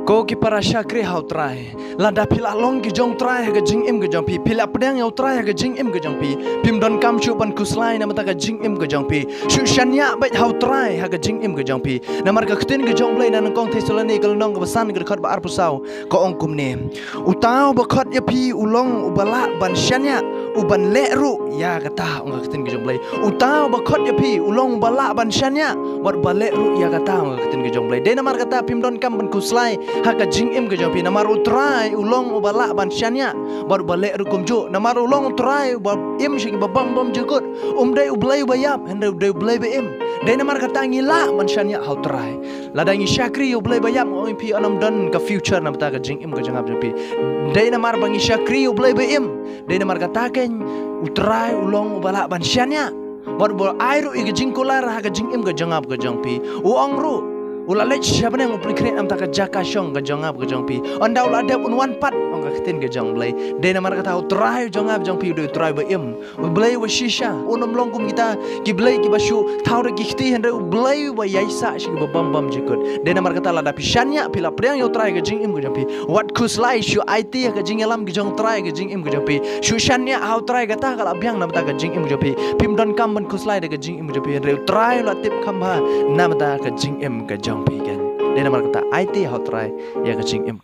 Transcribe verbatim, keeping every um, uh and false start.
Ko ki para shakri ha U Trai, lada phi la long ki jong U Trai ha ka jingim ka jong phi, phi la pdiang ïa U Trai ha ka jingim ka jong phi, phim donkam shuh ban khuslai namar ka jingim ka jong phi. Shu shaniah beit ha U Trai ha ka jingim ka jong phi. Namar ka ktien ka jong U Blei na nyngkong Thessaloni ka lynnong kaba san ka dkhot ba arphew saw ka ong kumne: Uta uba khot ïa phi u long uba lah ban shaniah, uban leh ruh ïa kata, ong ka ktien ka jong U Blei. Uta uba khot ïa phi u long uba lah ban shaniah bad uba leh ruh ïa kata, ong ka ktien ka jong U Blei. Dei namar kata phim donkam ban khuslai ha ka jingim ka jong phi, namar U Trai u long uba lah ban shaniah bad uba leh ruh kumjuh. Namar u long U Trai uba im sha kiba bym bymjukut. Um dei U Blei uba ïap, hynrei u dei U Blei ba im. Dei namar kata ngi lah ban shaniah ha U Trai. Lada ngi shakri ïa U Blei ba ïap, nga ong ïa phi, ym don ka future namar ka jingim ka jong nga jong phi. Dei namar ba ngi shakri ïa U Blei ba im. Dei namar kata keiñ U Trai u long uba lah ban shaniah bad uba ai ruh ïa ka jingkular ha ka jingim ka jong nga ka jong phi. U ong ruh, u la leit sha bneng, u pynkhreh namar ka jaka shong ka jong nga ka jong phi. Ynda u la dep un wan pat, ong ka ktien ka jong U Blei. Dei namar kata U Trai jong nga jong phi u dei U Trai ba im. U Blei uba shisha, un ym long kum kita ki blei kiba shu thaw da ki kti, hynrei U Blei uba ïaisah sha kiba bym bymjukut. Dei namar kata lada phi shaniah, phi la pdiang ïa U Trai ha ka jingim ka jong phi, wat khuslai, shu aiti ha ka jingïalam ka jong U Trai ha ka jingim ka jong phi. Shu shaniah ha U Trai, kata ka la biang namar ka jingim ka jong phi. Phim donkam ban khuslai da ka jingim ka jong phi, hynrei U Trai u la tip kham bha namar ka jingim ka jong phi keiñ. Dei namar kata aiti ha U Trai ïa ka jingim ka